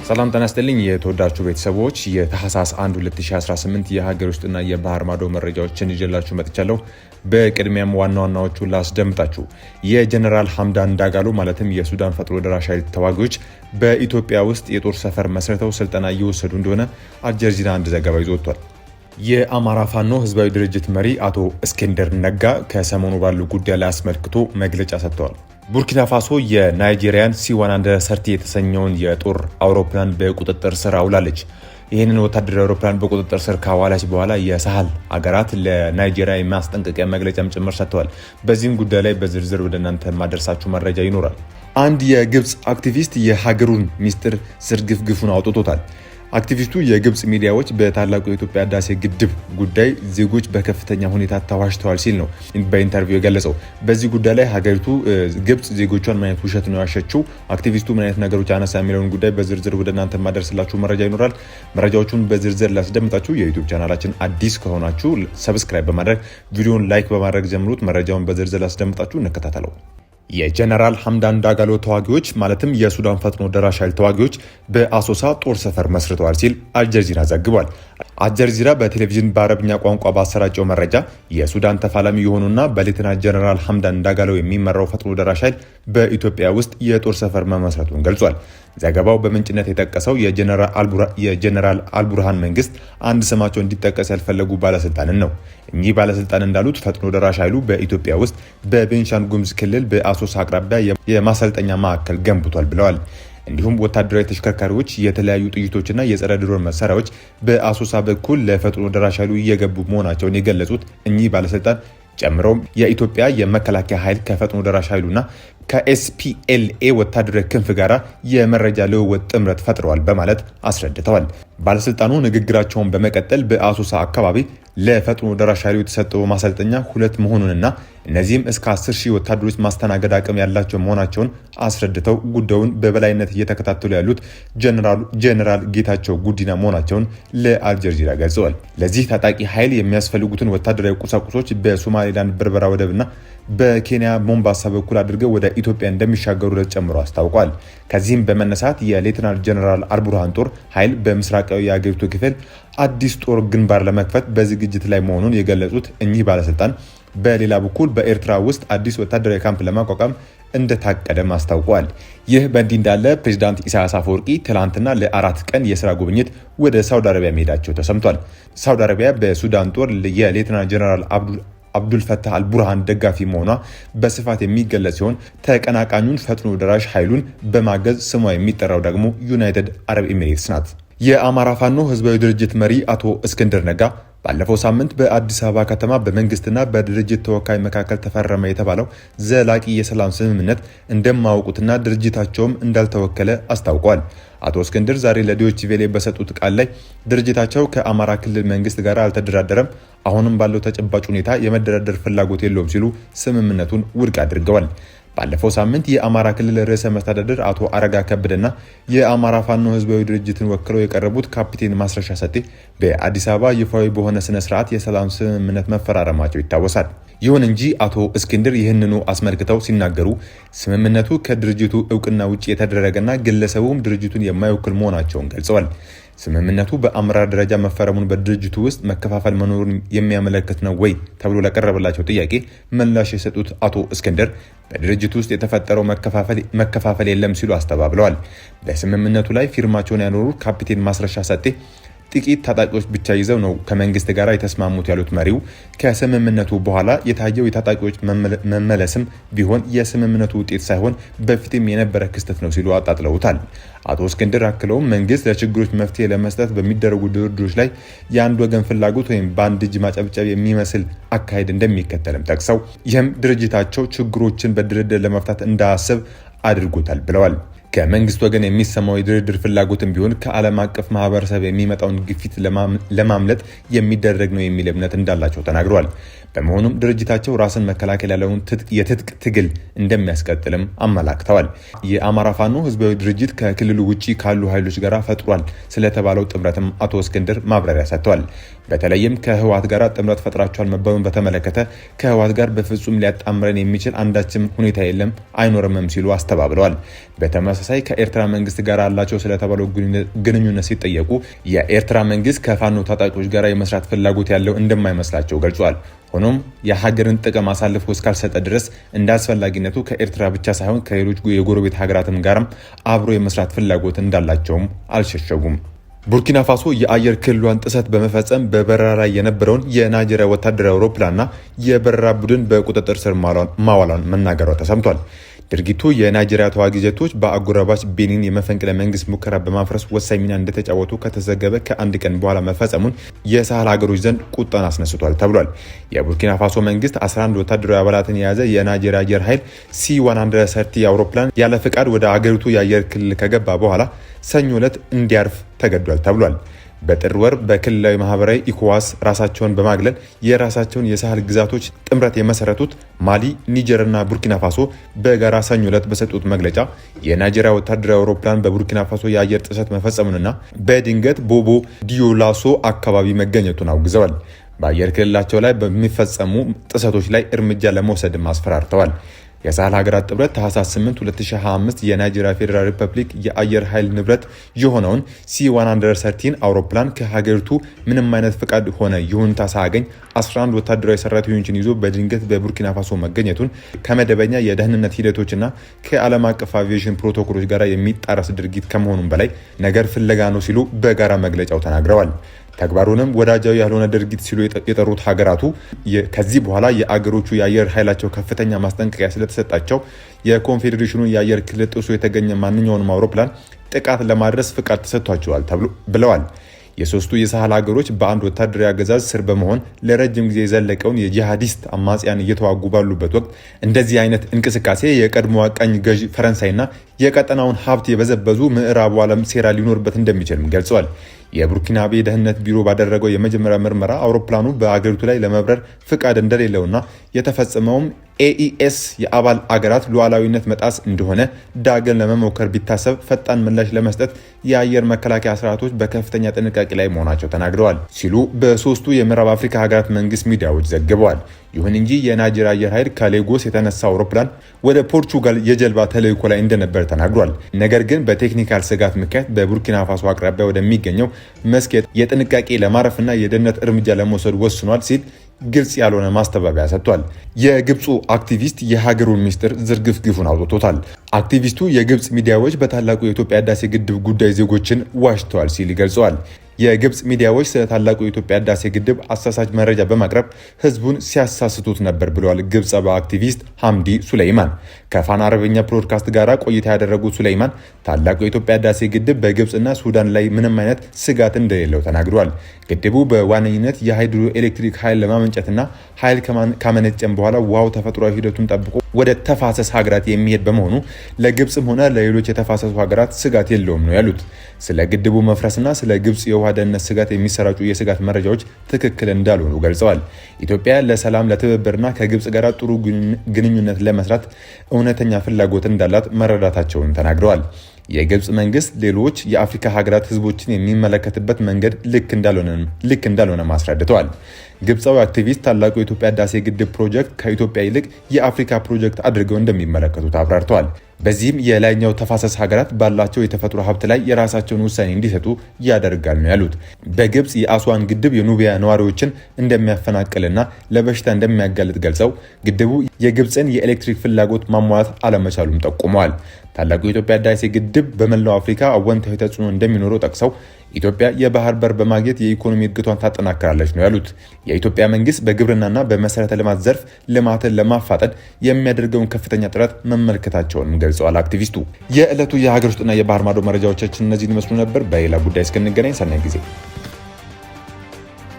ሰላም ጤና ይስጥልኝ የተወዳችሁ ቤተሰቦች፣ የታህሳስ 1 2018 የሀገር ውስጥና የባህር ማዶ መረጃዎችን ይዤላችሁ መጥቻለሁ። በቅድሚያም ዋና ዋናዎቹን ላስደምጣችሁ። የጀነራል ሐምዳን ዳጋሎ ማለትም የሱዳን ፈጥኖ ደራሽ ኃይል ተዋጊዎች በኢትዮጵያ ውስጥ የጦር ሰፈር መስርተው ስልጠና እየወሰዱ እንደሆነ አልጀዚራ አንድ ዘገባ ይዞ ወጥቷል። የአማራ ፋኖ ህዝባዊ ድርጅት መሪ አቶ እስክንድር ነጋ ከሰሞኑ ባሉ ጉዳይ ላይ አስመልክቶ መግለጫ ሰጥተዋል። ቡርኪና ፋሶ የናይጄሪያን C-130 የተሰኘውን የጦር አውሮፕላን በቁጥጥር ስር አውላለች። ይህንን ወታደራዊ አውሮፕላን በቁጥጥር ስር ካዋለች በኋላ የሳህል አገራት ለናይጄሪያ የማስጠንቀቂያ መግለጫም ጭምር ሰጥተዋል። በዚህም ጉዳይ ላይ በዝርዝር ወደ እናንተ የማደርሳችሁ መረጃ ይኖራል። አንድ የግብፅ አክቲቪስት የሀገሩን ሚስጥር ዝርግፍግፉን አውጥቶታል። አክቲቪስቱ የግብፅ ሚዲያዎች በታላቁ የኢትዮጵያ ህዳሴ ግድብ ጉዳይ ዜጎች በከፍተኛ ሁኔታ ተዋሽተዋል ሲል ነው በ interview የገለጸው። በዚህ ጉዳይ ላይ ሀገሪቱ ግብፅ ዜጎቿን ምን አይነት ውሸት ነው ያሸችው፣ አክቲቪስቱ ምን አይነት ነገሮች አነሳ የሚለውን ጉዳይ በዝርዝር ወደ እናንተ የማደርስላችሁ መረጃ ይኖራል። መረጃዎቹን በዝርዝር ላስደምጣችሁ የዩቲዩብ ቻናላችን አዲስ ከሆናችሁ subscribe በማድረግ ቪዲዮን like በማድረግ ጀምሩት። መረጃውን በዝርዝር ላስደምጣችሁ፣ እንከታተለው። የጀነራል ሐምዳን ዳጋሎ ተዋጊዎች ማለትም የሱዳን ፈጥኖ ደራሽ ኃይል ተዋጊዎች በአሶሳ ጦር ሰፈር መስርተዋል ሲል አልጀዚራ ዘግቧል። አልጀዚራ በቴሌቪዥን በአረብኛ ቋንቋ ባሰራጨው መረጃ የሱዳን ተፋላሚ የሆኑና በሌተና ጀነራል ሐምዳን ዳጋሎ የሚመራው ፈጥኖ ደራሽ ኃይል በኢትዮጵያ ውስጥ የጦር ሰፈር መመስረቱን ገልጿል። ዘገባው በምንጭነት የጠቀሰው የጀነራል አልቡርሃን መንግስት አንድ ስማቸው እንዲጠቀስ ያልፈለጉ ባለስልጣንን ነው። እኚህ ባለስልጣን እንዳሉት ፈጥኖ ደራሽ ኃይሉ በኢትዮጵያ ውስጥ በቤንሻንጉል ጉሙዝ ክልል በአሶሳ አቅራቢያ የማሰልጠኛ ማዕከል ገንብቷል ብለዋል። እንዲሁም ወታደራዊ ተሽከርካሪዎች፣ የተለያዩ ጥይቶችና የጸረ ድሮን መሳሪያዎች በአሶሳ በኩል ለፈጥኖ ደራሽ ኃይሉ እየገቡ መሆናቸውን የገለጹት እኚህ ባለስልጣን ጨምረውም የኢትዮጵያ የመከላከያ ኃይል ከፈጥኖ ደራሽ ኃይሉና ከኤስፒኤልኤ ወታደራዊ ክንፍ ጋር የመረጃ ልውውጥ ጥምረት ፈጥረዋል በማለት አስረድተዋል። ባለስልጣኑ ንግግራቸውን በመቀጠል በአሶሳ አካባቢ ለፈጥኖ ደራሽ ኃይሉ የተሰጠው ማሰልጠኛ ሁለት መሆኑንና እነዚህም እስከ 10 ሺህ ወታደሮች ማስተናገድ አቅም ያላቸው መሆናቸውን አስረድተው ጉዳዩን በበላይነት እየተከታተሉ ያሉት ጀነራል ጌታቸው ጉዲና መሆናቸውን ለአልጀዚራ ገልጸዋል። ለዚህ ታጣቂ ኃይል የሚያስፈልጉትን ወታደራዊ ቁሳቁሶች በሶማሌላንድ በርበራ ወደብና በኬንያ ሞምባሳ በኩል አድርገው ወደ ኢትዮጵያ እንደሚሻገሩ ጨምሮ አስታውቋል። ከዚህም በመነሳት የሌተናል ጀነራል አልቡርሃን ጦር ኃይል በምስራቃዊ የአገሪቱ ክፍል አዲስ ጦር ግንባር ለመክፈት በዝግጅት ላይ መሆኑን የገለጹት እኚህ ባለስልጣን በሌላ በኩል በኤርትራ ውስጥ አዲስ ወታደራዊ ካምፕ ለማቋቋም እንደታቀደም አስታውቋል። ይህ በእንዲህ እንዳለ ፕሬዚዳንት ኢሳያስ አፈወርቂ ትላንትና ለ4 ቀን የስራ ጉብኝት ወደ ሳውዲ አረቢያ መሄዳቸው ተሰምቷል። ሳውዲ አረቢያ በሱዳን ጦር የሌተናል ጀነራል አብዱልፈታህ አልቡርሃን ደጋፊ መሆኗ በስፋት የሚገለጽ ሲሆን ተቀናቃኙን ፈጥኖ ደራሽ ኃይሉን በማገዝ ስሟ የሚጠራው ደግሞ ዩናይትድ አረብ ኤሚሬትስ ናት። የአማራ ፋኖ ህዝባዊ ድርጅት መሪ አቶ እስክንድር ነጋ ባለፈው ሳምንት በአዲስ አበባ ከተማ በመንግስትና በድርጅት ተወካይ መካከል ተፈረመ የተባለው ዘላቂ የሰላም ስምምነት እንደማያውቁትና ድርጅታቸውም እንዳልተወከለ አስታውቋል። አቶ እስክንድር ዛሬ ለዶይቼ ቬለ በሰጡት ቃል ላይ ድርጅታቸው ከአማራ ክልል መንግስት ጋር አልተደራደረም፣ አሁንም ባለው ተጨባጭ ሁኔታ የመደራደር ፍላጎት የለውም ሲሉ ስምምነቱን ውድቅ አድርገዋል። ባለፈው ሳምንት የአማራ ክልል ርዕሰ መስተዳድር አቶ አረጋ ከበደና የአማራ ፋኖ ህዝባዊ ድርጅትን ወክለው የቀረቡት ካፒቴን ማስረሻ ሰጤ በአዲስ አበባ ይፋዊ በሆነ ስነ ስርዓት የሰላም ስምምነት መፈራረማቸው ይታወሳል። ይሁን እንጂ አቶ እስክንድር ይህንኑ አስመልክተው ሲናገሩ ስምምነቱ ከድርጅቱ እውቅና ውጭ የተደረገና ግለሰቡም ድርጅቱን የማይወክል መሆናቸውን ገልጸዋል። ስምምነቱ በአመራር ደረጃ መፈረሙን በድርጅቱ ውስጥ መከፋፈል መኖሩን የሚያመለክት ነው ወይ ተብሎ ለቀረበላቸው ጥያቄ ምላሽ የሰጡት አቶ እስክንድር በድርጅቱ ውስጥ የተፈጠረው መከፋፈል የለም ሲሉ አስተባብለዋል። በስምምነቱ ላይ ፊርማቸውን ያኖሩት ካፒቴን ማስረሻ ሰጤ ጥቂት ታጣቂዎች ብቻ ይዘው ነው ከመንግስት ጋር የተስማሙት ያሉት መሪው ከስምምነቱ በኋላ የታየው የታጣቂዎች መመለስም ቢሆን የስምምነቱ ውጤት ሳይሆን በፊትም የነበረ ክስተት ነው ሲሉ አጣጥለውታል። አቶ እስክንድር አክለውም መንግስት ለችግሮች መፍትሄ ለመስጠት በሚደረጉ ድርድሮች ላይ የአንድ ወገን ፍላጎት ወይም በአንድ እጅ ማጨብጨብ የሚመስል አካሄድ እንደሚከተልም ጠቅሰው ይህም ድርጅታቸው ችግሮችን በድርድር ለመፍታት እንዳያስብ አድርጎታል ብለዋል። ከመንግስት ወገን የሚሰማው የድርድር ፍላጎትም ቢሆን ከዓለም አቀፍ ማህበረሰብ የሚመጣውን ግፊት ለማምለጥ የሚደረግ ነው የሚል እምነት እንዳላቸው ተናግረዋል። በመሆኑም ድርጅታቸው ራስን መከላከል ያለውን የትጥቅ ትግል እንደሚያስቀጥልም አመላክተዋል። የአማራ ፋኖ ህዝባዊ ድርጅት ከክልሉ ውጭ ካሉ ኃይሎች ጋር ፈጥሯል ስለተባለው ጥምረትም አቶ እስክንድር ማብራሪያ ሰጥተዋል። በተለይም ከህወሓት ጋር ጥምረት ፈጥራቸዋል መባሉን በተመለከተ ከህወሓት ጋር በፍጹም ሊያጣምረን የሚችል አንዳችም ሁኔታ የለም አይኖርምም ሲሉ አስተባብለዋል። በተመሳሳይ በተመሳሳይ ከኤርትራ መንግስት ጋር አላቸው ስለተባለው ግንኙነት ሲጠየቁ የኤርትራ መንግስት ከፋኖ ታጣቂዎች ጋር የመስራት ፍላጎት ያለው እንደማይመስላቸው ገልጿል። ሆኖም የሀገርን ጥቅም አሳልፎ እስካልሰጠ ድረስ እንደ አስፈላጊነቱ ከኤርትራ ብቻ ሳይሆን ከሌሎች የጎረቤት ሀገራትም ጋርም አብሮ የመስራት ፍላጎት እንዳላቸውም አልሸሸጉም። ቡርኪና ፋሶ የአየር ክልሏን ጥሰት በመፈጸም በበረራ ላይ የነበረውን የናይጄሪያ ወታደራዊ አውሮፕላንና የበረራ ቡድን በቁጥጥር ስር ማዋሏን መናገሯ ተሰምቷል። ድርጊቱ የናይጄሪያ ተዋጊ ጀቶች በአጎራባች ቤኒን የመፈንቅለ መንግስት ሙከራ በማፍረስ ወሳኝ ሚና እንደተጫወቱ ከተዘገበ ከአንድ ቀን በኋላ መፈጸሙን የሳህል ሀገሮች ዘንድ ቁጣን አስነስቷል ተብሏል። የቡርኪና ፋሶ መንግስት 11 ወታደራዊ አባላትን የያዘ የናይጄሪያ አየር ኃይል C-130 አውሮፕላን ያለ ፍቃድ ወደ አገሪቱ የአየር ክልል ከገባ በኋላ ሰኞ ዕለት እንዲያርፍ ተገዷል ተብሏል። በጥር ወር በክልላዊ ማህበራዊ ኢኮዋስ ራሳቸውን በማግለል የራሳቸውን የሳህል ግዛቶች ጥምረት የመሰረቱት ማሊ፣ ኒጀርና ቡርኪና ፋሶ በጋራ ሰኞ ዕለት በሰጡት መግለጫ የናይጄሪያ ወታደራዊ አውሮፕላን በቡርኪና ፋሶ የአየር ጥሰት መፈጸሙንና በድንገት ቦቦ ዲዮላሶ አካባቢ መገኘቱን አውግዘዋል። በአየር ክልላቸው ላይ በሚፈጸሙ ጥሰቶች ላይ እርምጃ ለመውሰድም አስፈራርተዋል። የሳህል ሀገራት ጥምረት ታህሳስ 8 2025 የናይጄሪያ ፌዴራል ሪፐብሊክ የአየር ኃይል ንብረት የሆነውን C-130 አውሮፕላን ከሀገሪቱ ምንም አይነት ፍቃድ ሆነ ይሁንታ ሳያገኝ 11 ወታደራዊ ሰራተኞችን ይዞ በድንገት በቡርኪና ፋሶ መገኘቱን ከመደበኛ የደህንነት ሂደቶችና ከዓለም አቀፍ አቪዬሽን ፕሮቶኮሎች ጋር የሚጣረስ ድርጊት ከመሆኑም በላይ ነገር ፍለጋ ነው ሲሉ በጋራ መግለጫው ተናግረዋል። ተግባሩንም ወዳጃዊ ያልሆነ ድርጊት ሲሉ የጠሩት ሀገራቱ ከዚህ በኋላ የአገሮቹ የአየር ኃይላቸው ከፍተኛ ማስጠንቀቂያ ስለተሰጣቸው የኮንፌዴሬሽኑ የአየር ክልል ጥሶ የተገኘ ማንኛውንም አውሮፕላን ጥቃት ለማድረስ ፍቃድ ተሰጥቷቸዋል ብለዋል። የሶስቱ የሳህል ሀገሮች በአንድ ወታደራዊ አገዛዝ ስር በመሆን ለረጅም ጊዜ የዘለቀውን የጂሃዲስት አማጽያን እየተዋጉ ባሉበት ወቅት እንደዚህ አይነት እንቅስቃሴ የቀድሞዋ ቀኝ ገዥ ፈረንሳይና የቀጠናውን ሀብት የበዘበዙ ምዕራቡ ዓለም ሴራ ሊኖርበት እንደሚችልም ገልጸዋል። የቡርኪናቤ ደህንነት ቢሮ ባደረገው የመጀመሪያ ምርመራ አውሮፕላኑ በአገሪቱ ላይ ለመብረር ፍቃድ እንደሌለውና የተፈጸመውም AES የአባል አገራት ሉዓላዊነት መጣስ እንደሆነ ዳግም ለመሞከር ቢታሰብ ፈጣን ምላሽ ለመስጠት የአየር መከላከያ ስርዓቶች በከፍተኛ ጥንቃቄ ላይ መሆናቸው ተናግረዋል ሲሉ በሶስቱ የምዕራብ አፍሪካ ሀገራት መንግስት ሚዲያዎች ዘግበዋል። ይሁን እንጂ የናይጄሪያ አየር ኃይል ከሌጎስ የተነሳ አውሮፕላን ወደ ፖርቹጋል የጀልባ ተልዕኮ ላይ እንደነበር ተናግሯል። ነገር ግን በ technical ስጋት ምክንያት በቡርኪና ፋሶ አቅራቢያ ወደሚገኘው መስክ የጥንቃቄ ለማረፍና የደህንነት እርምጃ ለመውሰድ ወስኗል ሲል ግልጽ ያልሆነ ማስተባበያ ሰጥቷል። የግብፁ አክቲቪስት የሀገሩን ሚስጥር ዝርግፍግፉን አውጥቶታል። አክቲቪስቱ የግብፅ ሚዲያዎች በታላቁ የኢትዮጵያ ህዳሴ ግድብ ጉዳይ ዜጎችን ዋሽተዋል ሲል ይገልጸዋል። የግብፅ ሚዲያዎች ስለ ታላቁ የኢትዮጵያ ህዳሴ ግድብ አሳሳች መረጃ በማቅረብ ህዝቡን ሲያሳስቱት ነበር ብለዋል ግብፃዊ አክቲቪስት ሐምዲ ሱለይማን። ከፋና አረብኛ ብሮድካስት ጋር ቆይታ ያደረጉት ሱለይማን ታላቁ የኢትዮጵያ ህዳሴ ግድብ በግብፅና ሱዳን ላይ ምንም አይነት ስጋት እንደሌለው ተናግረዋል። ግድቡ በዋነኝነት የሃይድሮ ኤሌክትሪክ ኃይል ለማመንጨትና ኃይል ካመነጨም በኋላ ውሃው ተፈጥሯዊ ሂደቱን ጠብቆ ወደ ተፋሰስ ሀገራት የሚሄድ በመሆኑ ለግብፅም ሆነ ለሌሎች የተፋሰሱ ሀገራት ስጋት የለውም ነው ያሉት። ስለ ግድቡ መፍረስና ስለ ግብፅ የውሃ ደህንነት ስጋት የሚሰራጩ የስጋት መረጃዎች ትክክል እንዳልሆኑ ገልጸዋል። ኢትዮጵያ ለሰላም ለትብብርና ከግብፅ ጋር ጥሩ ግንኙነት ለመስራት እውነተኛ ፍላጎት እንዳላት መረዳታቸውን ተናግረዋል። የግብፅ መንግስት ሌሎች የአፍሪካ ሀገራት ህዝቦችን የሚመለከትበት መንገድ ልክ እንዳልሆነ አስረድተዋል። ግብፃዊ አክቲቪስት ታላቁ የኢትዮጵያ ህዳሴ ግድብ ፕሮጀክት ከኢትዮጵያ ይልቅ የአፍሪካ ፕሮጀክት አድርገው እንደሚመለከቱት አብራርተዋል። በዚህም የላይኛው ተፋሰስ ሀገራት ባላቸው የተፈጥሮ ሀብት ላይ የራሳቸውን ውሳኔ እንዲሰጡ ያደርጋል ነው ያሉት። በግብፅ የአስዋን ግድብ የኑቢያ ነዋሪዎችን እንደሚያፈናቅልና ለበሽታ እንደሚያጋልጥ ገልጸው ግድቡ የግብፅን የኤሌክትሪክ ፍላጎት ማሟላት አለመቻሉም ጠቁመዋል። ታላቁ የኢትዮጵያ ህዳሴ ግድብ በመላው አፍሪካ አወንታዊ ተጽዕኖ እንደሚኖረው ጠቅሰው ኢትዮጵያ የባህር በር በማግኘት የኢኮኖሚ እድገቷን ታጠናክራለች ነው ያሉት። የኢትዮጵያ መንግስት በግብርናና በመሰረተ ልማት ዘርፍ ልማትን ለማፋጠን የሚያደርገውን ከፍተኛ ጥረት መመልከታቸውንም ገልጸዋል። አክቲቪስቱ የዕለቱ የሀገር ውስጥና የባህር ማዶ መረጃዎቻችን እነዚህን ይመስሉ ነበር። በሌላ ጉዳይ እስክንገናኝ ሰናይ ጊዜ።